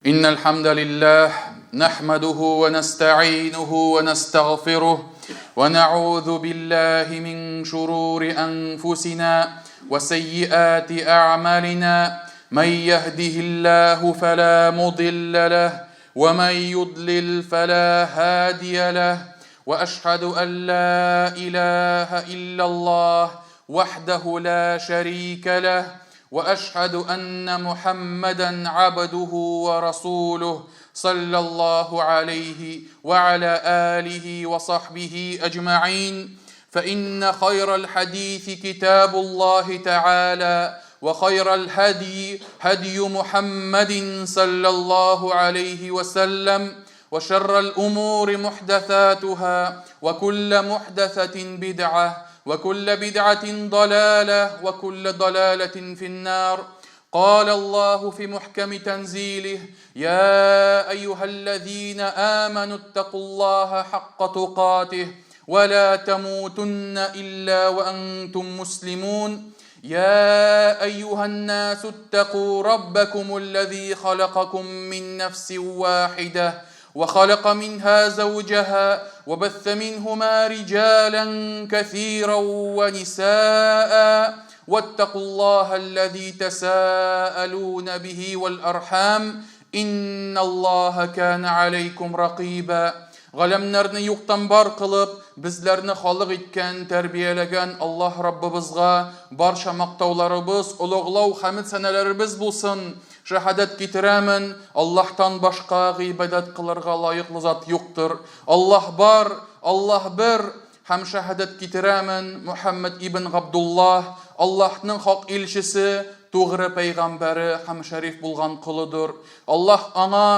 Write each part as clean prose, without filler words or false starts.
إن الحمد لله نحمده ونستعينه ونستغفره ونعوذ بالله من شرور أنفسنا وسيئات أعمالنا من يهده الله فلا مضل له ومن يضلل فلا هادي له واشهد ان لا اله الا الله وحده لا شريك له واشهد ان محمدا عبده ورسوله صلى الله عليه وعلى اله وصحبه اجمعين فان خير الحديث كتاب الله تعالى وخير الهدي هدي محمد صلى الله عليه وسلم وشر الأمور محدثاتها وكل محدثة بدعة وكل بدعة ضلالة وكل ضلالة في النار قال الله في محكم تنزيله يا أيها الذين آمنوا اتقوا الله حق تقاته ولا تموتن إلا وأنتم مسلمون يا أيها الناس اتقوا ربكم الذي خلقكم من نفس واحدة وخلق منها زوجها وبث منهما رجالا كثيرا ونساء واتقوا الله الذي تساءلون به والأرحام إن الله كان عليكم رقيبا Галәмнәрне юктан бар кылып, безләрне халык иткән, тәрбияләгән Аллаһ Раббыбызга барча мактауларыбыз, олуглау, хәмед-сәнәләребез булсын. Шәһадәт китерәмен, Аллаһтан башка гыйбадәт кылырга лаеклы зат юктыр. Аллаһ бар, Аллаһ бер, һәм шәһадәт китерәмен, Мөхәммәд ибн Габдуллаһ, Аллаһның хак илчесе, тугры пәйгамбәре һәм шәриф булган колыдыр. Аллаһ аңа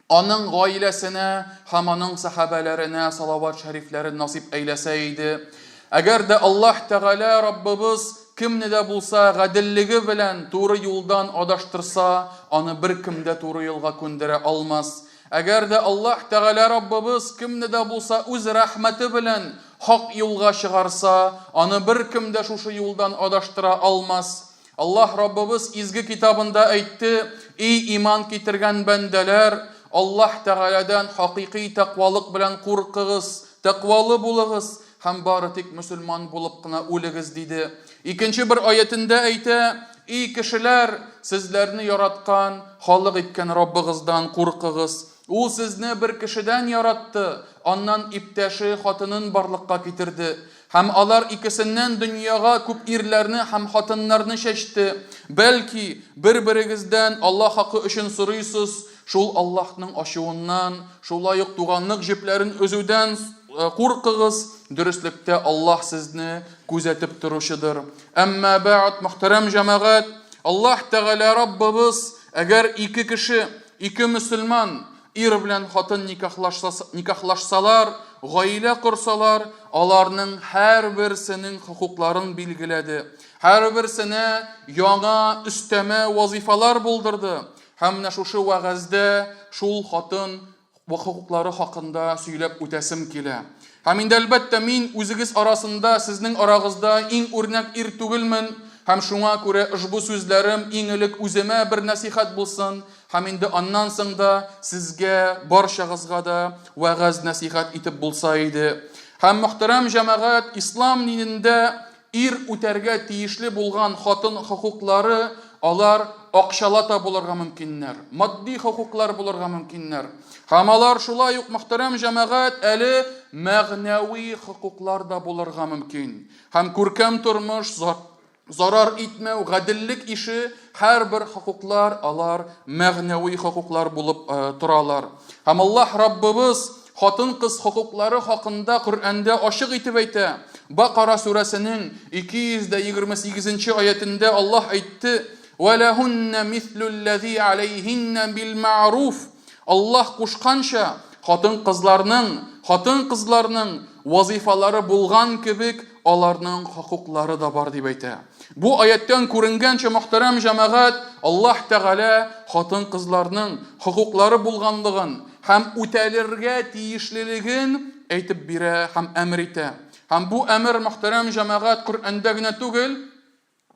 Аның гаиләсенә һәм аның сәхабәләренә салават шәрифләрен насыйп әйләсә иде. Әгәр дә Аллаһ Тәгалә Раббыбыз кемне дә булса гаделлеге белән туры юлдан адаштырса, аны беркем дә туры юлга күндерә алмас. Әгәр дә Аллаһ Тәгалә Раббыбыз кемне дә булса үз рәхмәте белән хак юлга чыгарса, аны беркем дә шушы юлдан адаштыра алмас. Аллаһ Раббыбыз изге китабында әйтте, Ий иман китергән бәндәләр, Аллаһ Тәгаләдән хакыйкый тәкъвалык белән куркыгыз, тәкъвалы булыгыз һәм бары тик мөселман булып кына үлегез, диде. Икенче бер аятендә әйтә, Ий кешеләр, сезләрне яраткан, халык иткән Раббыгыздан куркыгыз. Ул сезне бер кешедән яратты, аннан иптәше, хатынын барлыкка китерде. Һәм алар икесеннән дөньяга күп ирләрне һәм хатыннарны чәчте. Бәлки, бер-берегездән Аллаһ хакы өчен сорыйсыз, шул Аллаһның ачуыннан, шулай ук туганлык җепләрен өзүдән куркыгыз, дөреслектә Аллаһ сезне күзәтеп торучыдыр. Әмма бәгъд, мөхтәрәм җәмәгать, Аллаһ Тәгалә Раббыбыз, әгәр ике кеше, ике мөселман, Ир белән хатын никахлашсалар, гаилә корсалар, аларның һәрберсенең хокукларын билгеләде. Һәрберсенә яңа өстәмә вазифалар булдырды. Һәм менә шушы вәгазьдә шул хатын хокуклары хакында сөйләп үтәсем килә. Һәм инде, әлбәттә, мин үзегез арасында, сезнең арагызда иң үрнәк ир түгелмен, һәм шуңа күрә ошбу сүзләрем иң элек үземә бер нәсыйхәт булсын, Һәм инде аннан соң да сезгә, барчагызга да вәгазь-нәсыйхәт итеп булса иде. Һәм, мөхтәрәм җәмәгать, ислам динендә ир үтәргә тиешле булган хатын хокуклары, алар акчалата булырга мөмкиннәр, матди хокуклар булырга мөмкиннәр. Һәм алар шулай ук, мөхтәрәм җәмәгать, әле мәгънәви хокуклар да булырга мөмкин. Һәм күркәм тормыш, Зарар итмәү, гаделлек ише һәрбер хокуклар, алар мәгънәви хокуклар булып торалар. Һәм Аллаһ Раббыбыз хатын-кыз хокуклары хакында Коръәндә ачык итеп әйтә. Бакара сүрәсенең 228 нче аятендә Аллаһ әйтте: "Ва лахунна мислуллази алейһинна бил мәгъруф". Аллаһ кушканча, хатын-кызларның, хатын-кызларның вазыйфалары булган кебек, аларның хокуклары да бар дип әйтә. Бу аяттән күренгәнчә, мөхтәрәм җәмәгать, Аллаһ Тәгалә хатын-кызларның хокуклары булганлыгын һәм үтәлергә тиешлелеген әйтеп бирә һәм әмер итә. Һәм бу әмер, мөхтәрәм җәмәгать, Коръәндә генә түгел,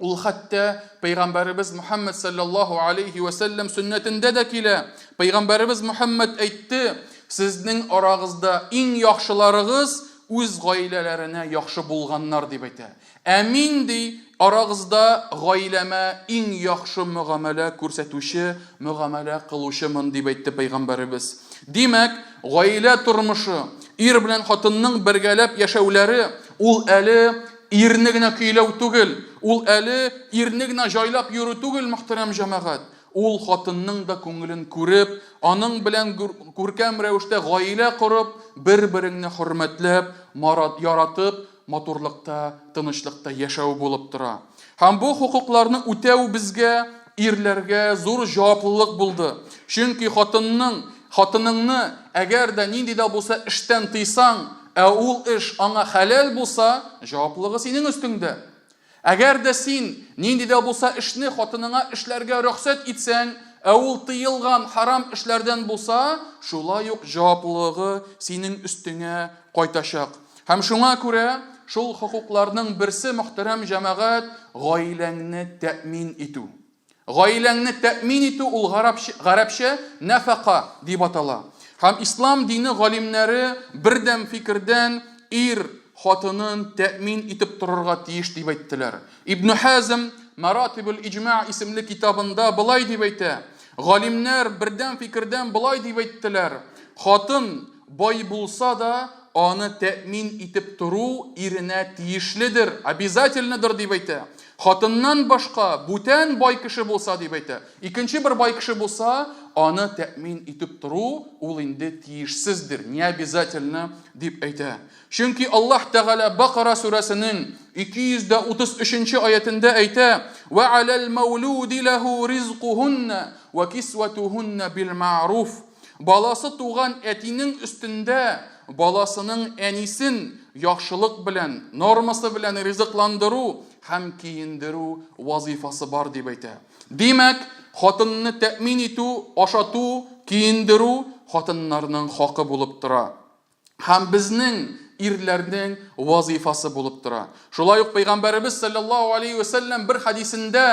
Ул хәтта Пәйгамбәребез Мөхәммәд саллаллаһу алейһи вә сәлләм сөннәтендә дә килә. Пәйгамбәребез Мөхәммәд әйтте, Сезнең арагызда иң яхшыларыгыз үз гаиләләренә яхшы булганнар, дип әйтә. Ә мин, ди, арагызда гаиләмә иң яхшы мөгамәлә күрсәтүче, мөгамәлә кылучымын, дип әйтте Пәйгамбәребез. Димәк, гаилә тормышы, ир белән хатынның бергәләп яшәүләре, ул әле Ирне генә көйләү түгел, ул әле ирне генә җайлап йөрү түгел, мөхтәрәм җәмәгать. Ул хатынның да күңелен күреп, аның белән күркәм рәвештә гаилә корып, бер-береңне хөрмәтләп, яратып, матурлыкта, тынычлыкта яшәү булып тора. Һәм бу хокукларны үтәү безгә, ирләргә, зур җаваплылык булды. Чөнки хатынның, хатыныңны әгәр дә нинди дә булса эштән тыйсаң, Ә ул эш аңа хәләл булса, җаваплылыгы синең өстеңдә. Әгәр дә син нинди дә булса эшне хатыныңа эшләргә рөхсәт итсәң, ә ул тыелган харам эшләрдән булса, шулай ук җаваплылыгы синең өстеңә кайтачак. Һәм шуңа күрә шул хокукларның берсе, мөхтәрәм җәмәгать, гаиләңне тәэмин итү. Гаиләңне тәэмин итү ул гарәпчә нәфәка дип атала. Һәм ислам дине галимнәре бердәм фикердән ир хатынын тәэмин итеп торырга тиеш дип әйттеләр. Ибн Хазм Маратибул Иҗма исемле китабында болай дип әйтә. Галимнәр бердәм фикердән болай дип әйттеләр. Хатын бай булса да, аны тәэмин итеп тору иренә тиешледер, обязательныдыр дип әйтә. Хатыннан башка бүтән бай кеше булса дип әйтә. Икенче бер бай кеше булса, аны тәэмин итеп тору ул инде тиешсездер, не обязательно дип әйтә. Чөнки Аллаһ Тәгалә Бакара сүрәсенең 233 нче аятендә әйтә: "Ва алал маулуди лаху ризкухунна ва кисватухунна бил маъруф". Баласы туган әтинең өстендә баласының әнисен яхшылык белән, нормасы белән ризыкландыру һәм киендерү вазыйфасы бар дип әйтә. Димәк, хатынны тәэмин итү, ашату, киендерү хатыннарның хакы булып тора. Һәм безнең ирләрнең вазыйфасы булып тора. Шулай ук Пәйгамбәребез саллаллаһу алейһи вә сәлләм бер хәдисендә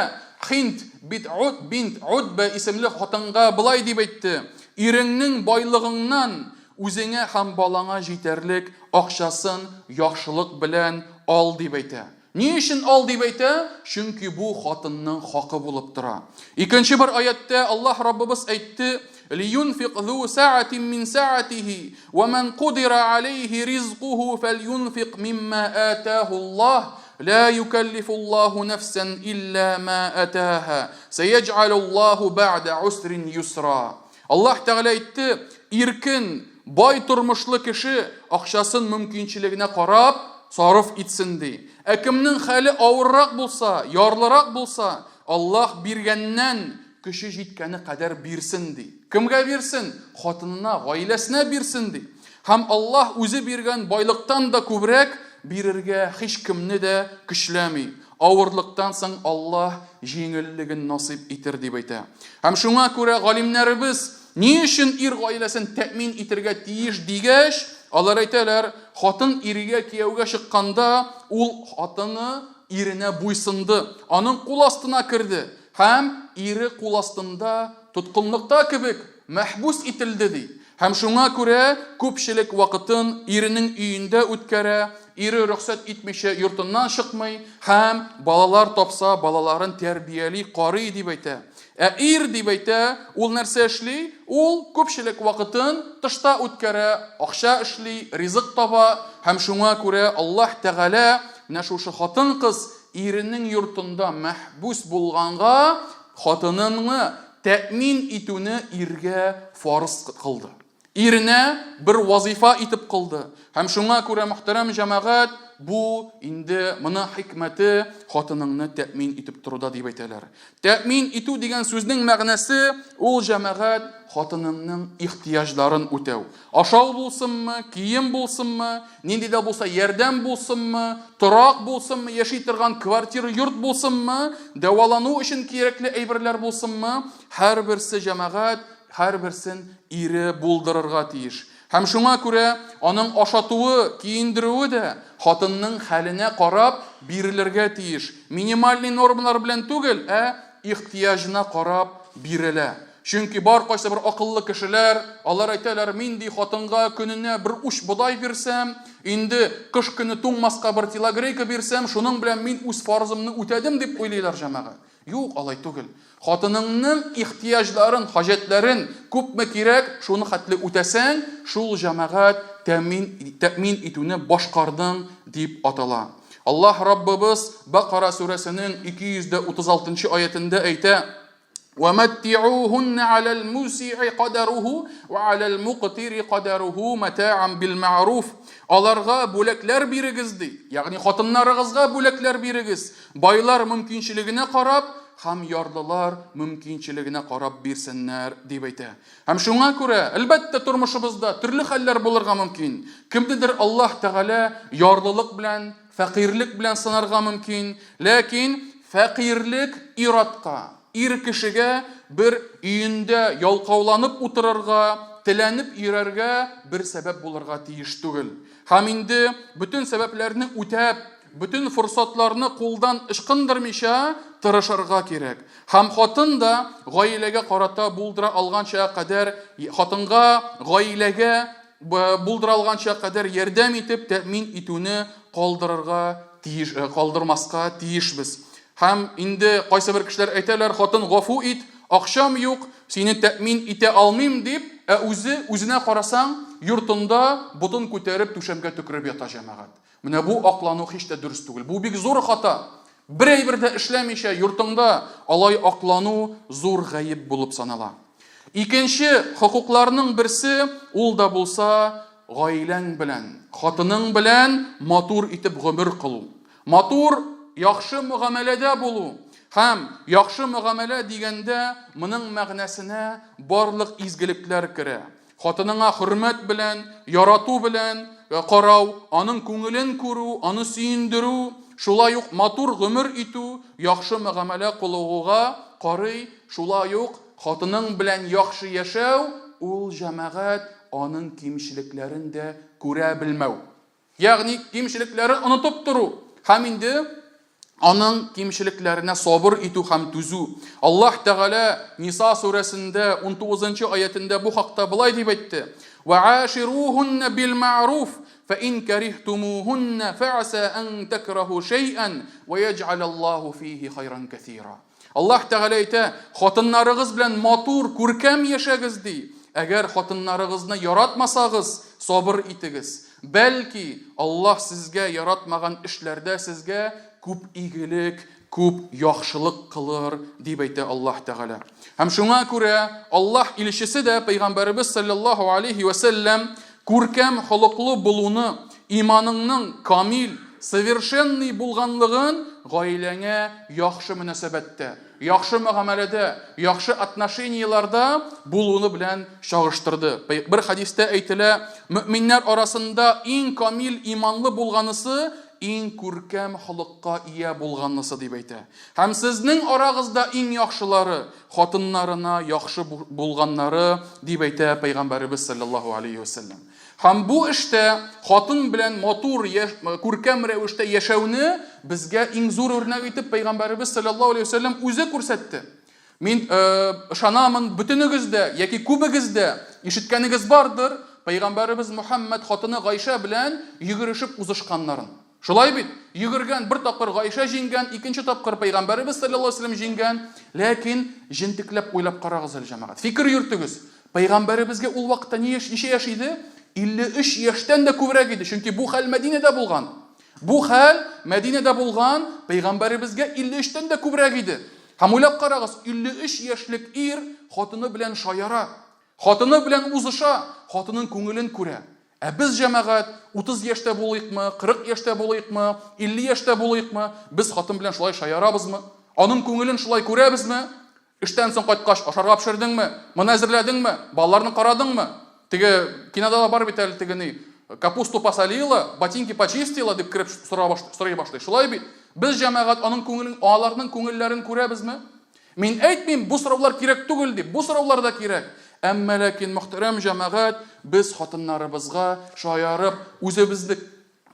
Хинд бит Уд бинт Удба исемле хатынга болай дип әйтте: Иреңнең байлыгыңнан үзеңә һәм балаңа җитәрлек акчасын яхшылык белән ал, дип әйтә. Ни өчен ал дип әйтә? Чөнки бу хатынның хакы булып тора. Икенче бер аятьтә Аллаһ Раббыбыз әйтте: "Лиюнфик зу саатин мин саатихи, ва ман кудира алейхи ризкуху фальюнфик мимма атаху Аллаһ, ла юкаллифу Аллаһу нафсан илля ма атаха, саяджалу Аллаһу ба'да усрин юсра". Аллаһ Тәгалә әйтте, иркен, бай тормышлы кеше акчасын мөмкинчелегенә карап сарыф итсен ди. Ә кемнең хәле авыррак булса, ярлырак булса, Аллаһ биргәннән көче җиткәне кадәр бирсен ди. Кемгә бирсен? Хатынына, гаиләсенә бирсен ди. Һәм Аллаһ үзе биргән байлыктан да күбрәк бирергә һичкемне дә көчләми. Авырлыктан соң Аллаһ җиңеллеген насыйп итер, дип әйтә. Һәм шуңа күрә галимнәребез ни өчен ир гаиләсен тәэмин итергә тиеш дигәч, алар әйтәләр, хатын иргә кияүгә чыкканда, ул хатыны иренә буйсынды, аның кул астына керде һәм ире кул астында тоткынлыкта кебек мәхбүс ителде, ди. Һәм шуңа күрә күпчелек вакытын иренең өендә үткәрә, ире рөхсәт итмичә йортыннан чыкмый һәм балалар тапса, балаларын тәрбияли, карый, дип әйтә. Ә ир, дип әйтә, ул нәрсә эшли? Ул күпчелек вакытын тышта үткәрә, акча эшли, ризык таба һәм шуңа күрә Аллаһ Тәгалә менә шушы хатын-кыз иренең йортында мәхбүс булганга, хатыныңны Тәэмин итүне иргә фарыз кылды. Иренә бер вазыйфа итеп кылды. Һәм шуңа күрә, мөхтәрәм җәмәгать, бу инде моны хикмәте хатыныңны тәэмин итеп торуда дип әйтәләр. Тәэмин итү дигән сүзнең мәгънәсе ул җәмәгать хатыныңның ихтыяҗларын үтәү. Ашау булсынмы, кием булсынмы, нинди дә булса ярдәм булсынмы, торак булсынмы, яши торган квартира, йорт булсынмы, дәвалану өчен кирәкле әйберләр булсынмы, һәрберсе җәмәгать, һәрберсен ире булдырырга тиеш. Һәм шуңа күрә аның ашатуы, киендерүе дә хатынның хәленә карап, бирелергә тиеш. Минимальный нормалар белән түгел, ә ихтыяҗына карап бирелә. Чөнки бар кайсы бер акыллы кешеләр, алар әйтәләр, мин ди хатынга көненә бер уч бодай бирсәм, инде кыш көне туңмаска бер телогрейка бирсәм, шуның белән мин үз фарызымны үтәдем дип уйлыйлар, җәмәгать. Юк, алай түгел. Хатыныңның ихтыяҗларын, хаҗәтләрен күпме кирәк, шуны хәтле үтәсәң, шул җәмәгать тәэмин, тәэмин итүне башкардың дип атала. Аллаһ Раббыбыз Бакара сүрәсенең 236 нчы аятендә әйтә, وَمَتِّعُوهُنَّ عَلَى الْمُوسِعِ قَدَرُهُ وَعَلَى الْمُقْتِرِ قَدَرُهُ مَتَاعًا بِالْمَعْرُوفِ Аларга бүләкләр бирегез ди. Ягъни хатыннарыгызга бүләкләр бирегез. Байлар мөмкинчелегенә карап һәм ярлылар мөмкинчелегенә карап бирсеннәр дип әйтә. Һәм шуңа күрә, әлбәттә, тормышыбызда төрле хәлләр булырга мөмкин. Кемнедер Аллаһ Тәгалә ярлылык белән Фәкыйрьлек белән сынарга мөмкин, ләкин фәкыйрьлек ир-атка, ир кешегә бер өендә ялкауланып утырырга, теләнеп йөрәргә бер сәбәп булырга тиеш түгел. Һәм инде бөтен сәбәпләрне үтәп, бөтен форсатларны кулдан ычкындырмыйча тырышырга кирәк. Һәм хатын да гаиләгә карата булдыра алганча кадәр, хатынга, гаиләгә Булдыра алганча кадәр ярдәм итеп, тәэмин итүне калдырырга тиеш, калдырмаска тиешбез. Һәм инде кайсыбер кешеләр әйтәләр, хатын гафу ит, акчам юк, сине тәэмин итә алмыйм дип, ә үзе, үзенә карасаң, йортында ботын күтәреп түшәмгә төкереп ята җәмәгать. Менә бу аклану һич тә дөрес түгел. Бу бик зур хата. Бер әйбер дә эшләмичә йортыңда алай аклану зур гаеп булып санала. Икенче хокукларның берсе, ул да булса гаиләң белән, хатының белән матур итеп гомер кылу. Матур, яхшы мөгамәләдә булу. Һәм яхшы мөгамәлә дигәндә моның мәгънәсенә барлык изгелекләр керә. Хатыныңа хөрмәт белән, ярату белән карау, аның күңелен күрү, аны сөендерү, шулай ук матур гомер итү, яхшы мөгамәлә кылуга карый, шулай ук хатының белән яхшы яшәү, ул, җәмәгать, аның кимчелекләрен дә күрә белмәү. Ягъни кимчелекләрен онытып тору һәм инде аның кимчелекләренә сабыр итү һәм түзү. Аллаһ Тәгалә Ниса сүрәсендә 19 нчы аятендә бу хакта болай дип әйтте: "Вәаширухунна бил мәгъруф, фә ин карихтумухунна фәаса ан такраху шәйән ва яҗ'ал Аллаһу фихи хайран кәсира." Аллаһ Тәгалә әйтә, хатыннарыгыз белән матур, күркәм яшәгез, ди. Әгәр хатыннарыгызны яратмасагыз, сабыр итегез. Бәлки, Аллаһ сезгә яратмаган эшләрдә сезгә күп игелек, күп яхшылык кылыр, дип әйтә Аллаһ Тәгалә. Һәм шуңа күрә Аллаһ илчесе дә, пәйгамбәребез салләллаһу алейһи вә сәлләм, күркәм холыклы булуны, иманыңның камил, совершенный булганлыгын гаиләңә яхшы мөнәсәбәттә, яхшы мөгамәләдә, яхшы отношениеләрдә булуны белән чагыштырды. Бер хәдистә әйтелә, мөэминнәр арасында иң камил иманлы булганысы, иң күркәм холыкка ия булганысы дип әйтә. Һәм сезнең арагызда иң яхшылары, хатыннарына яхшы булганнары, дип әйтә Пәйгамбәребез салләллаһу алейһи вә сәлләм. Һәм бу эштә хатын белән матур, күркәм рәвештә яшәүне безгә иң зур үрнәк итеп Пәйгамбәребез салләллаһу алейһи вә сәлләм үзе күрсәтте. Мин ышанамын, бөтенегез дә яки күбегез дә ишеткәнегез бардыр, Пәйгамбәребез Мөхәммәд хатыны Гайшә белән йөгерешеп узышканнарын. Шулай бит? Йөгергән, бер тапкыр Гайшә җиңгән, икенче тапкыр Пәйгамбәребез салләллаһу алейһи ва сәлләм җиңгән. Ләкин җентекләп уйлап карагыз әле, җәмәгать. Фикер йөртегез. Пәйгамбәребезгә ул вакытта ни яшь, ничә яшь иде? 53 яшьтән дә күбрәк иде, чөнки бу хәл Мәдинәдә булган. Бу хәл Мәдинәдә булган, пәйгамбәребезгә 53тән дә күбрәк иде. Һәм уйлап карагыз, 53 яшьлек ир хатыны белән шаяра, хатыны белән узыша, хатынын күңелен күрә. Ә без, җәмәгать, 30 яшьтә булыйкмы, 40 яшьтә булыйкмы, 50 яшьтә булыйкмы, без хатын белән шулай шаярабызмы? Аның күңелен шулай күрәбезме? Эштән соң кайткач, ашарга пешердеңме? Моны әзерләдеңме? Балаларны карадыңмы? Теге кинода да бар бит әле теге ни, капусту посолила, ботинки почистила дип кереп сорый башлый. Шулай бит? Без, җәмәгать, аның күңелен, аларның күңелләрен күрәбезме? Мин әйтмим, бу сораулар кирәк түгел дип, бу сораулар да кирәк. Әмма ләкин, мөхтәрәм җәмәгать, без хатыннарыбызга шаярып, үзебезне,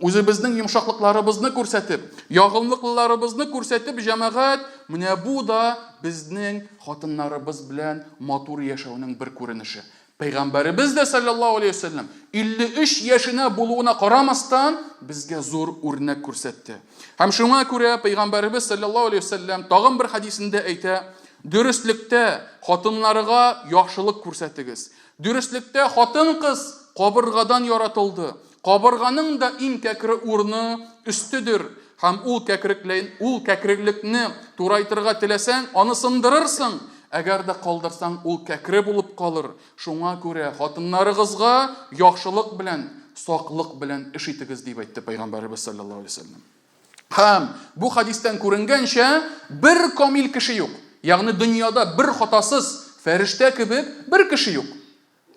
үзебезнең йомшаклыкларыбызны күрсәтеп, ягымлыклыларыбызны күрсәтеп, җәмәгать, менә бу да безнең хатыннарыбыз белән матур яшәүнең бер күренеше. Пәйгамбәребез дә саллаллаһу алейһи вәсәлләм 53 яшенә булуына карамастан безгә зур үрнәк күрсәтте. Һәм шуңа күрә пәйгамбәребез саллаллаһу алейһи вәсәлләм тагын бер хәдисендә әйтә: "Дөреслектә хатыннарга яхшылык күрсәтегез. Дөреслектә хатын-кыз кабыргадан яратылды. Кабырганың да иң кәкре урыны өстедер, һәм ул кәкрекләй, ул кәкрелекне турайтырга теләсәң, аны сындырырсың, әгәр дә калдырсаң, ул кәкре булып калыр. Шуңа күрә хатыннарыгызга яхшылык белән, саклык белән эш итегез, дип әйтте Пәйгамбәребез салләллаһу алейһи ва сәлләм. Һәм бу хадистән күренгәнчә, бер камил кеше юк. Ягъни дөньяда бер хатасыз фәрештә кебек бер кеше юк.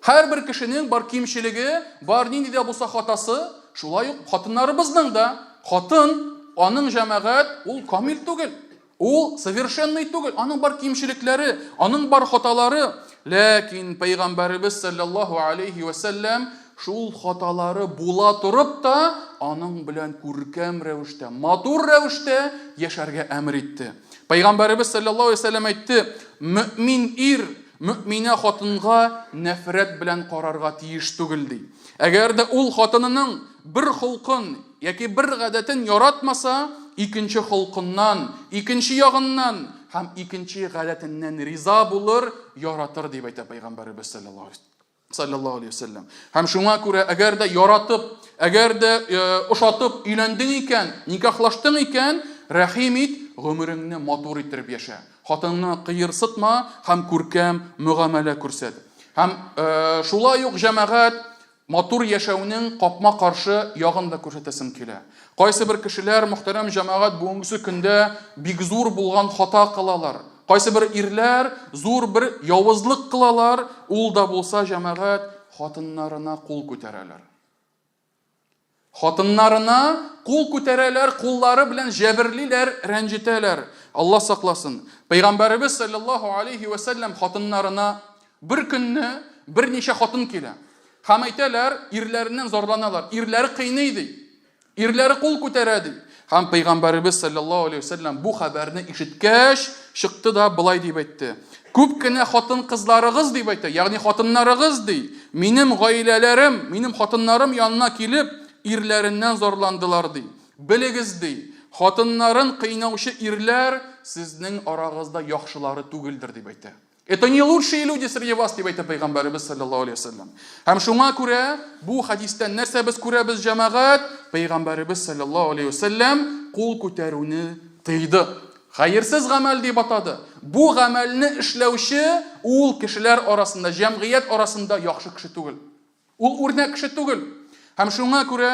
Һәрбер кешенең бар кимчелеге, бар нинди дә булса хатасы, шулай ук хатыннарыбызның да. Хатын, аның җәмәгать, ул камил түгел. Ул совершенный түгел, аның бар кимчелекләре, аның бар хаталары. Ләкин пәйгамбәребез саллаллаһу алейхи ва сәлләм шул хаталары була торып та, аның белән күркәм рәвештә, матур рәвештә яшәргә әмер итте. Пәйгамбәребез саллаллаһу алейхи ва сәлләм әйтте: "Мөэмин ир Мөэминә хатынга нәфрәт белән карарга тиеш түгел, ди. Әгәр дә ул хатынының бер холкын яки бер гадәтен яратмаса, икенче холкыннан, икенче ягыннан һәм икенче гадәтеннән риза булыр, яратыр, дип әйтә Пәйгамбәребез саллаллаһу алейһи вәсәлләм. Һәм шуңа күрә, әгәр дә яратып, әгәр дә э, ошатып өйләндең икән, никахлаштың икән, рәхим ит, гомереңне матур иттереп яшә. Хатыныңны кыерсытма һәм күркәм мөгамәлә күрсәт. Һәм э, шулай ук җәмәгать матур яшәүнең капма-каршы ягын да күрсәтәсем килә. Кайсы бер кешеләр, мөхтәрәм җәмәгать, бүгенгесе көндә бик зур булган хата кылалар. Кайсы бер ирләр зур бер явызлык кылалар, ул да булса, җәмәгать, хатыннарына кул күтәрәләр. Хатыннарына кул күтәрәләр, куллары белән җәберлиләр, рәнҗетәләр. Алла сакласын. Пәйгамбәребез саллаллаһу алейхи ва сәлләм хатыннарына бер көнне берничә хатын килә. Һәм әйтәләр, ирләреннән зарланалар. Ирләре кыйный ди. Ирләре кул күтәрә ди. Һәм пәйгамбәребез саллаллаһу алейхи вәсәлләм бу хәбәрне ишеткәч, чыкты да болай дип әйтте. Күп кенә хатын-кызларыгыз дип әйтә, ягъни хатыннарыгыз ди, минем гаиләләрем, минем хатыннарым янына килеп, ирләреннән зарландылар ди. Белегез ди, хатыннарын кыйнаучы ирләр сезнең арагызда яхшылары түгелдер дип әйтә. Это не лучшие люди среди вас, дип әйтә пәйгамбәребез саллаллаһу алейһи вәсәлләм. Һәм шуңа күрә бу хәдистән нәрсә без күрәбез, җәмәгать? Пәйгамбәребез саллаллаһу алейһи вәсәлләм кул күтәрүне тыйды. Хәерсез гамәл дип атады. Бу гамәлне эшләүче ул кешеләр арасында, җәмгыять арасында яхшы кеше түгел. Ул үрнәк кеше түгел. Һәм шуңа күрә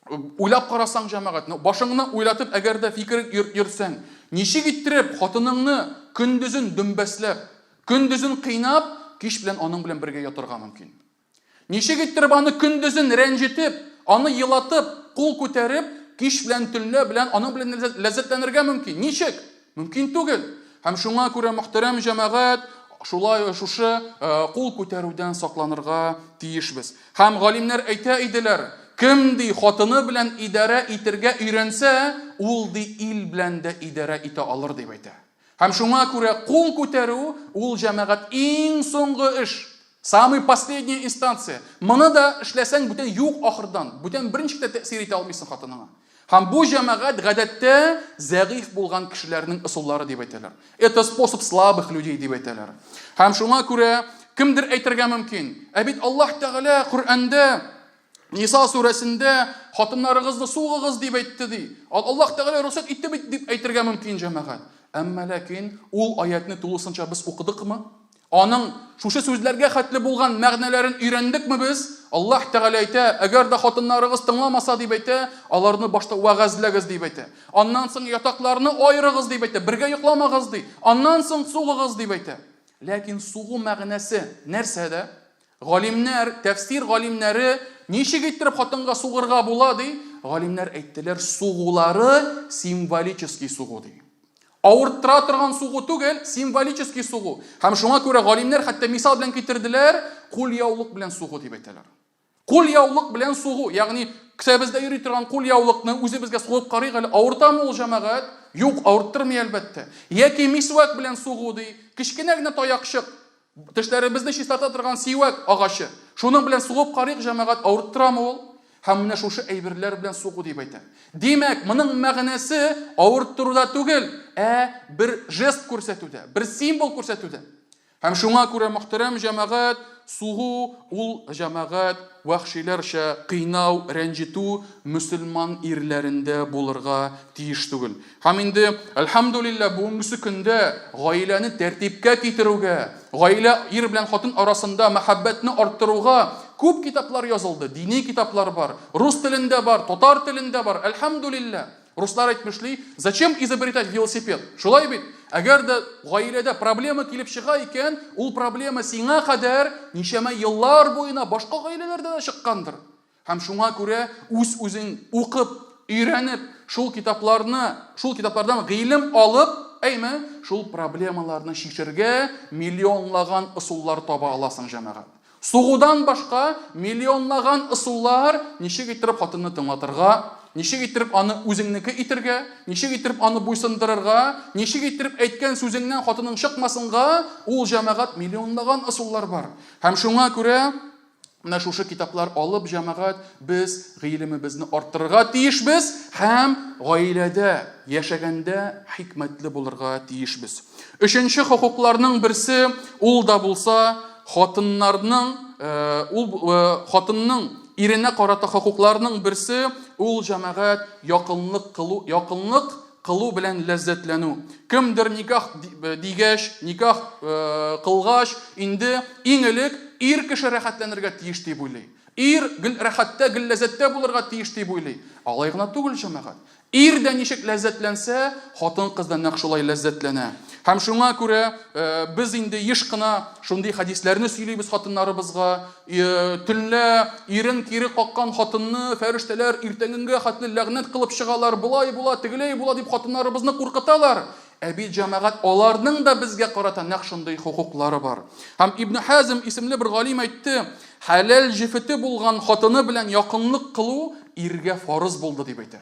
Уйлап карасаң, җәмәгать, ну, башыңны уйлатып, әгәр дә фикер йөртсәң, ничек иттереп хатыныңны көндезен дөмбәсләп, көндезен кыйнап, кич белән аның белән бергә ятырга мөмкин? Ничек иттереп аны көндезен рәнҗетеп, аны елатып, кул күтәреп, кич белән төнлә белән аның белән ләззәтләнергә мөмкин? Ничек? Мөмкин түгел. Һәм шуңа күрә, мөхтәрәм җәмәгать, шулай шушы кул күтәрүдән сакланырга тиешбез. Һәм галимнәр әйтә иделәр, кем ди хатыны белән идарә итергә өйрәнсә, ул ди ил белән дә идарә итә алыр дип әйтә. Һәм шуңа күрә кул күтәрү ул җәмәгать иң соңгы эш, самый последняя инстанция. Моны да эшләсәң бүтән юк ахырдан, бүтән берничек тә тәэсир итә алмыйсың хатыныңа. Һәм бу җәмәгать гадәттә зәгыйфь булган кешеләрнең ысуллары дип әйтәләр. Это способ слабых людей дип әйтәләр. Һәм шуңа күрә кемдер әйтергә мөмкин, ә бит Аллаһ Тәгалә Коръәндә Ниса сүрәсендә хатыннарыгызны сугыгыз дип әйтте ди. Аллаһ Тәгалә рөхсәт итте бит дип әйтергә мөмкин җәмәгать. Әмма ләкин ул аятьне тулысынча без укыдыкмы? Аның шушы сүзләргә хәтле булган мәгънәләрен өйрәндекме без? Аллаһ Тәгалә әйтә, әгәр дә хатыннарыгыз тыңламаса, дип әйтә, аларны башта вәгазьләгез, дип әйтә. Аннан соң ятакларны аерыгыз, дип әйтә, бергә йокламагыз, ди. Аннан соң сугыгыз, дип әйтә. Ләкин сугу мәгънәсе нәрсәдә? Галимнәр, тәфсир галимнәре ничек иттереп хатынга сугырга була, ди? Галимнәр әйттеләр, сугулары символический сугу, ди. Авырттыра торган сугу түгел, символический сугу. Һәм шуңа күрә галимнәр хәтта мисал белән китерделәр, кулъяулык белән сугу дип әйтәләр. Кулъяулык белән сугу, ягъни Кесәбездә йөри торган кулъяулыкны үзебезгә сугып карыйк әле, авыртамы ул, җәмәгать? Юк, авырттырмый, әлбәттә. Яки мисвәк белән сугу, ди. Кечкенә генә таякчык, тешләребезне чистарта торган сивәк агачы. Шуның белән сугып карыйк, җәмәгать, авырттырамы ул? Һәм менә шушы әйберләр белән сугу дип әйтә. Димәк, моның мәгънәсе авырттыруда түгел, ә бер жест күрсәтүдә, бер символ күрсәтүдә. Һәм шуңа күрә, мөхтәрәм җәмәгать, сугу ул, җәмәгать, вәхшиләрчә кыйнау, рәнҗетү мөселман ирләрендә булырга тиеш түгел. Һәм инде, әлхәмдүлилләһ, бүгенгесе көндә гаиләне тәртипкә китерүгә, гаилә, ир белән хатын арасында мәхәббәтне арттыруга күп китаплар язылды, дини китаплар бар, рус телендә бар, татар телендә бар, әлхәмдүлилләһ. Руслар әйтмешли, зачем изобретать велосипед? Шулай бит? Әгәр дә гаиләдә проблема килеп чыга икән, ул проблема сиңа кадәр ничәмә еллар буена башка гаиләләрдә дә чыккандыр. Һәм шуңа күрә үз-үзең укып, өйрәнеп, шул китапларны, шул китаплардан гыйлем алып, әйме, шул проблемаларны чишергә миллионлаган ысуллар таба аласың, җәмәгать. Сугудан башка миллионлаган ысуллар, ничек иттереп хатынны тыңлатырга, ничек иттереп аны үзеңнеке итергә, ничек иттереп аны буйсындырырга, ничек иттереп әйткән сүзеңнән хатының чыкмасынга, ул җәмәгать миллионлаган ысуллар бар. Һәм шуңа күрә менә шушы китаплар алып, җәмәгать, без гыйлемебезне арттырырга тиешбез һәм гаиләдә яшәгәндә хикмәтле булырга тиешбез. Өченче хокукларның берсе, ул да булса, Хатыннарның, ул хатынның иренә карата хокукларының берсе, ул җәмәгать якынлык кылу, якынлык кылу белән ләззәтләнү. Кемдер никах дигәч, никах кылгач, инде иң элек ир кеше рәхәтләнергә тиеш дип уйлый. Ир гел рәхәттә, гел ләззәттә булырга тиеш дип уйлый. Алай гына түгел, җәмәгать. Ир дә ничек ләззәтләнсә, хатын-кыз да нәкъ шулай ләззәтләнә. Һәм шуңа күрә без инде еш кына шундый хәдисләрне сөйлибез хатыннарыбызга. Төнлә ирен кире каккан хатынны фәрештәләр иртәнгегә хәтле ләгънәт кылып чыгалар, болай була, тегеләй була дип хатыннарыбызны куркыталар. Ә бит, җәмәгать, аларның да безгә карата нәкъ шундый хокуклары бар. Һәм Ибн Хазм исемле бер галим әйтте, хәләл җефете булган хатыны белән якынлык кылу иргә фарыз булды дип әйтә.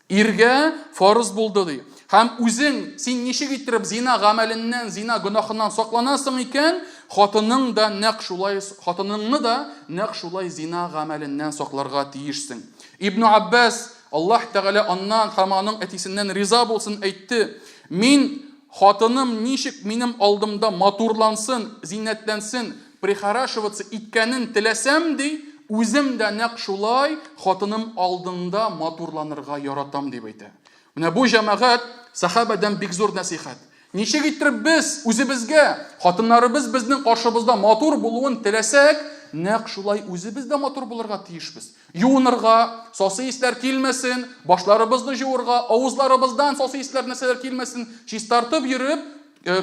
Иргә фарыз булды ди. Һәм үзең син ничек иттереп зина гамәленнән, зина гөнаһыннан сакланасың икән, хатының да нәкъ шулай, хатыныңны да нәкъ шулай зина гамәленнән сакларга тиешсең. Ибн Аббас, Аллаһ Тәгалә аннан һәм аның әтисеннән риза булсын, әйтте: Мин хатыным ничек минем алдымда матурлансын, зиннәтләнсен, прихорашиваться иткәнен теләсәм, ди, үзем дә нәкъ шулай хатыным алдында матурланырга яратам, дип әйтә. Менә бу, җәмәгать, сәхабәдән бик зур нәсыйхәт. Ничек иттереп без үзебезгә, хатыннарыбыз безнең каршыбызда матур булуын теләсәк, нәкъ шулай үзебез дә матур булырга тиешбез. Юынырга, сасы исләр килмәсен, башларыбызны җуырга, авызларыбыздан сасы исләр нәрсәләр килмәсен, чистартып йөреп,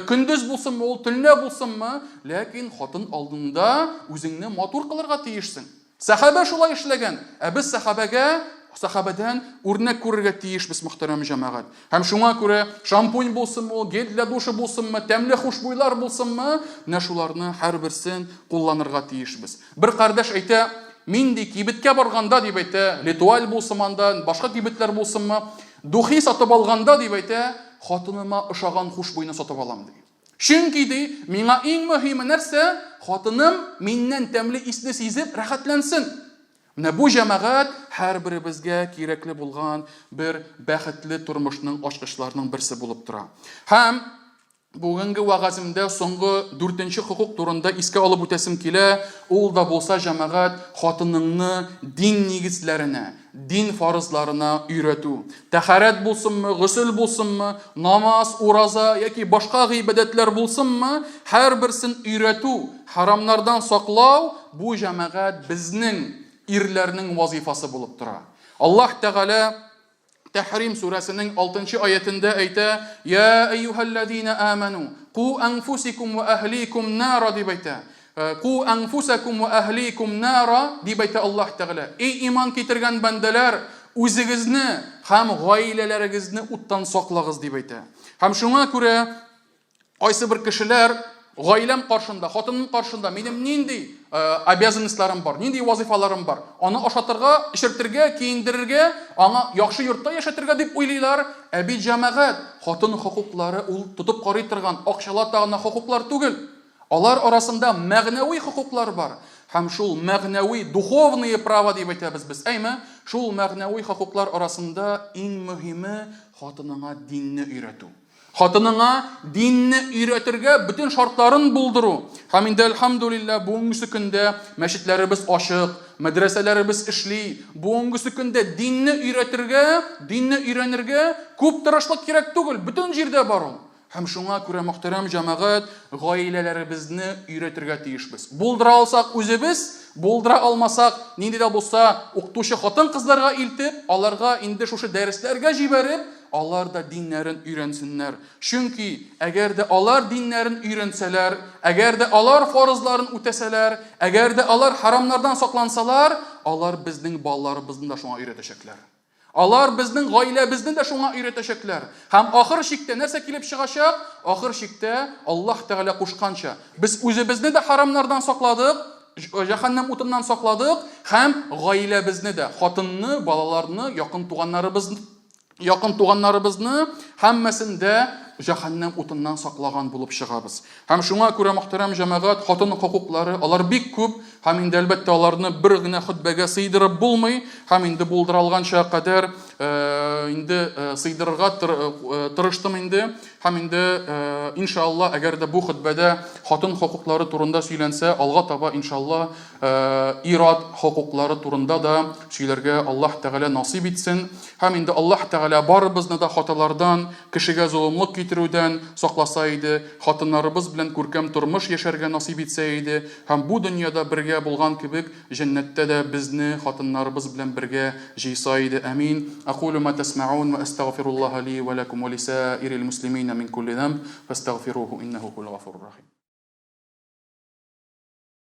көндез булсынмы ул, төнлә булсынмы, ләкин хатын алдында үзеңне матур кылырга тиешсең. Сәхабә шулай эшләгән, ә без сәхабәгә, сәхабәдән үрнәк күрергә тиешбез, мөхтәрәм җәмәгать. Һәм шуңа күрә шампунь булсынмы ул, гель для душа булсынмы, тәмле хушбуйлар булсынмы, менә шуларны һәрберсен кулланырга тиешбез. Бер кардәш әйтә, мин ди кибеткә барганда дип әйтә, Летуаль булсынмы анда, башка кибетләр булсынмы, Духи сатып алганда, дип әйтә, хатыныма ошаган хушбуйны сатып алам, ди. Чөнки, ди, миңа иң мөһиме нәрсә? Хатыным миннән тәмле исне сизеп рәхәтләнсен. Менә бу, җәмәгать, һәрберебезгә кирәкле булган бер бәхетле тормышның ачкычларының берсе булып тора. Һәм Бүгенге вәгаземдә соңгы дүртенче хокук турында искә алып үтәсем килә, ул да булса, җәмәгать, хатыныңны дин нигезләренә, дин фарызларына өйрәтү. Тәһарәт булсынмы, госел булсынмы, намаз, ураза яки башка гыйбадәтләр булсынмы, һәрберсен өйрәтү, хәрамнардан саклау, бу, җәмәгать, безнең, ирләрнең вазыйфасы булып тора. Аллаһ Тәгалә Тәхрим сүрәсенең 6 аятендә әйтә, Я әйюһәлләзина аману, ку әнфусикум ва әһликум нара дип әйтә. Э, ку әнфусакум ва әһликум нара дип әйтә Аллаһ Тәгалә. Эй иман китергән бәндәләр, үзегезне һәм гаиләләрегезне уттан саклагыз дип әйтә. Һәм шуңа күрә Кайсы бер кешеләр гаиләм каршында, хатыным каршында минем нинди обязанностьларым бар, нинди вазыйфаларым бар? Аны ашатырга, эчертергә, киендерергә, аңа яхшы йортта яшәтергә дип уйлыйлар. Ә бит, җәмәгать, хатын хокуклары ул тотып карый торган акчалата гына хокуклар түгел. Алар арасында мәгънәви хокуклар бар. Һәм шул мәгънәви, духовные права дип әйтәбез без, әйме? Шул мәгънәви хокуклар арасында иң мөһиме хатыныңа динне өйрәтү. Хатыныңа динне өйрәтергә бөтен шартларын булдыру. Һәм инде, әлхәмдүлилләһ, бүгенгесе көндә мәчетләребез ачык, мәдрәсәләребез эшли. Бүгенгесе көндә динне өйрәтергә, динне өйрәнергә күп тырышлык кирәк түгел, бөтен җирдә бар ул. Һәм шуңа күрә, мөхтәрәм җәмәгать, гаиләләребезне өйрәтергә тиешбез. Булдыра алсак үзебез, булдыра алмасак, нинди дә булса укытучы хатын-кызларга илтеп, аларга инде шушы дәресләргә җибәреп, алар да диннәрен өйрәнсеннәр. Чөнки, әгәр дә алар диннәрен өйрәнсәләр, әгәр дә алар фарызларын үтәсәләр, әгәр дә алар харамнардан саклансалар, алар безнең балаларыбызны да шуңа өйрәтәчәкләр. Алар безнең гаиләбезне дә шуңа өйрәтәчәкләр. Һәм ахыр чиктә нәрсә килеп чыгачак? Ахыр чиктә Аллаһ Тәгалә кушканча, без үзебезне дә харамнардан сакладык, җәһәннәм утыннан сакладык һәм гаиләбезне дә, хатынны, балаларны, якын туганнарыбызны, якын туганнарыбызны һәммәсен дә җәһәннәм утыннан саклаган булып чыгабыз. Һәм шуңа күрә, мөхтәрәм җәмәгать, хатын хокуклары, алар бик күп, һәм инде, әлбәттә, аларны бер генә хөтбәгә сыйдырып булмый, һәм инде булдыра алганча кадәр инде сыйдырырга тырыштым инде. Һәм инде, иншалла, әгәр дә бу хөтбәдә хатын хокуклары турында сөйләнсә, алга таба, иншалла, ир-ат хокуклары турында да сөйләргә Аллаһ Тәгалә насыйп итсен. Һәм инде Аллаһ Тәгалә барыбызны да хаталардан, кешегә золымлык китерүдән сакласа иде, хатыннарыбыз белән күркәм тормыш яшәргә насыйп итсә иде һәм бу дөньяда бергә булган кебек, җәннәттә дә безне хатыннарыбыз белән бергә җыйса иде. Әмин. Әкулу ма тәсмәгун вә әстәгъфируллаһа ли вә ләкум вә лисаирил муслимина мин кулли зәмб, фәстәгъфируху иннәһу һуәл гафурур рахим.